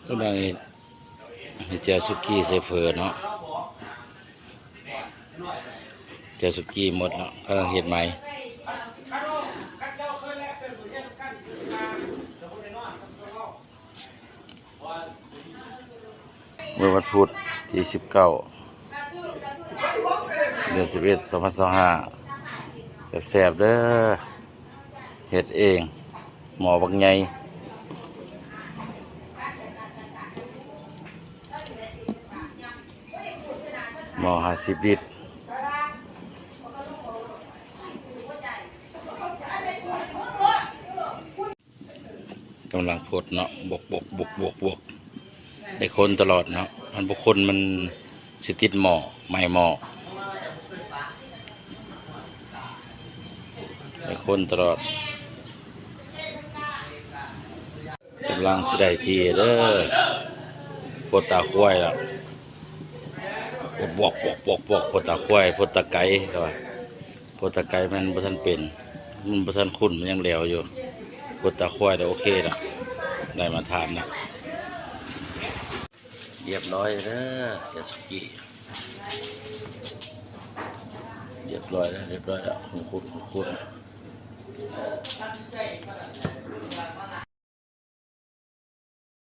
ກຳລັງເຮັດແຈ່ວສຸກີໃສ່ເຝີເນາະ. ແຈ່ວສຸກີໝົດແລ້ວ ກຳລັງເຮັດໃໝ່. ມື້ວັນພຸດທີສິບເກົ້າ ເດືອນສິບເອັດ ສອງພັນຊາວຫ້າ ແຊບໆເດີ ເຮັດເອງ ໝໍ້ບັກໃຫຍ່ ໝໍ້ຫ້າສິບລິດ. ກຳລັງຄົນເນາະ ບົກໆໆໆ ໄດ້ຄົນຕະຫຼອດເນາະ ມັນບໍ່ຄົນມັນຊິຕິດໝໍ້ ໄໝ້ໝໍ້ ໄດ້ຄົນຕະຫຼອດ. ກຳລັງຊິໄດ້ທີ່ເດີ ປົດຕາຄວາຍແລ້ວ ປົດບວກໆໆໆ ປົດຕາຄວາຍ ປົດຕາໄກ່ ເຂົາວ່າ ປົດຕາໄກ່ມັນບໍ່ທັນເປັນ ມັນບໍ່ທັນຂຸ້ນ ມັນຍັງແຫຼວຢູ່. ປົດຕາຄວາຍແລ້ວໂອເຄລະ ໄດ້ມາດຕະຖານລະ. ຮຽບຮ້ອຍເດີ ຢາສຸກີ ຮຽບຮ້ອຍແລ້ວ ຮຽບຮ້ອຍແລ້ວ ຂຸ້ນໆໆ.